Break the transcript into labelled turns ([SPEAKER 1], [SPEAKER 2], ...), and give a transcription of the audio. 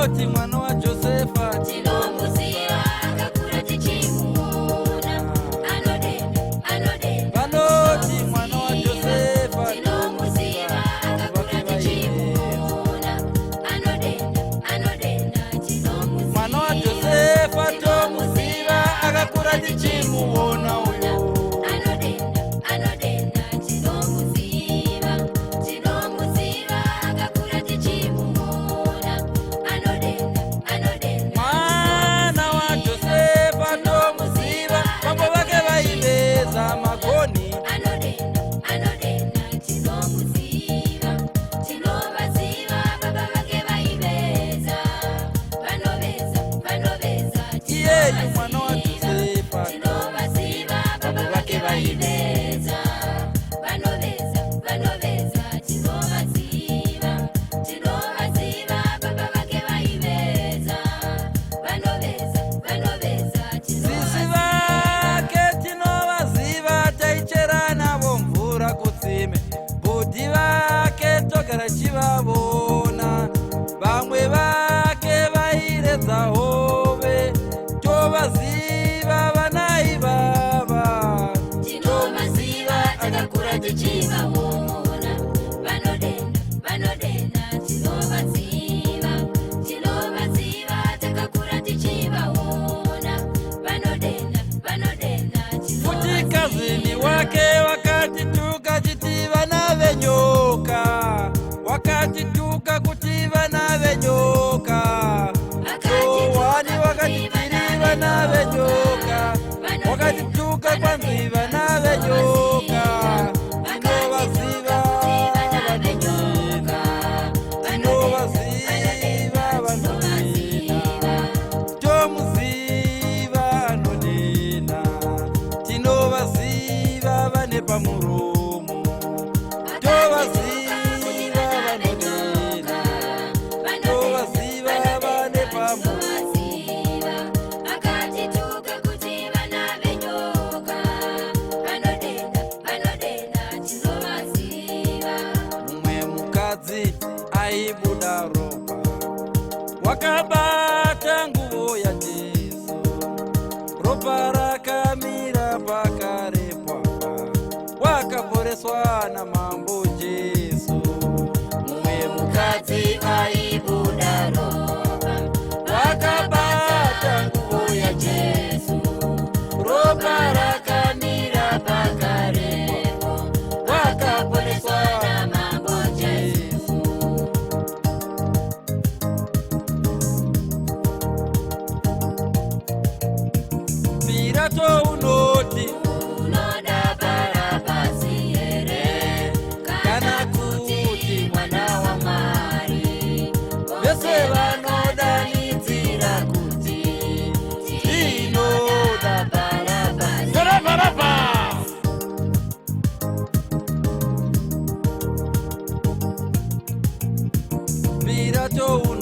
[SPEAKER 1] Vanoti mwana waJosefa.
[SPEAKER 2] Tinomuziva, akakura tichimuona. Anodenda, anodenda.
[SPEAKER 1] Vanoti mwana waJosefa.
[SPEAKER 2] Tinomuziva, akakura tichimuona. Anodenda, anodenda. Tinomuziva.
[SPEAKER 1] Mwana waJosefa tomuziva, akakura tichimuona uyo.
[SPEAKER 2] Anodenda, anodenda. Tinomuziva, tinomuziva, akakura tichimuona. Anodenda, anodenda.
[SPEAKER 1] Mwana waJosefa tomuziva, vambo vake vaiveza magoni.
[SPEAKER 2] Anodenda, anodenda. Tinomuziva, tinovaziva, baba vake vaiveza, vanoveza, vanoveza.
[SPEAKER 1] Iyeyu mwana waJosefa.
[SPEAKER 2] Tinovaziva, baba vake vaiveza, vanoveza, vanoveza. Tinovaziva, tinovaziva, baba vake vaiveza, vanoveza, vanoveza.
[SPEAKER 1] Sisi vake tinovaziva, taichera navo mvura kutsime. Bhudhi vake togara chivavona. Vamwe vake vairedza hove. Tovaziva vana ivava.
[SPEAKER 2] Tinovaziva, takakura tichivaona. Vanodenda, vanodenda. Tinovaziva, tinovaziva, takakura tichivaona. Vanodenda, vanodenda.
[SPEAKER 1] Futi kazini wake wakatituka chiti vana venyoka, wakatituka kuti vana venyoka. Johani wakati tiri vana venyoka, wakatituka kwanzi vana venyoka. Tinovaziva vanodena, tinovaziva vanodena, tomuziva anodena. Tinovaziva vane pamuromo, tovaziva vanodena, tovaziva vane pamuromo.
[SPEAKER 2] Akatituka kuti vana venyoka. Vanodenda, vanodenda. Tinovaziva.
[SPEAKER 1] Mumwe mukadzi aibuda ropa wakabata nguvo yaJesu, ropa rakamira pakarepwapa, wakaporeswa naMambo Jesu. Mumwe mukadzi
[SPEAKER 2] Aibuda ropa
[SPEAKER 1] wakabata nguvo yaJesu, ropa rakamira pakarepo, wakaporeswa
[SPEAKER 2] naMambo Jesu.
[SPEAKER 1] Jesu. Pirato unoti
[SPEAKER 2] Unoda Bharabhasi here
[SPEAKER 1] kana kuti
[SPEAKER 2] mwana waMwari?
[SPEAKER 1] Vese vanodanidzira kuti tinoda
[SPEAKER 2] Bharabhasi.
[SPEAKER 1] Toda Bharabha. Pirato.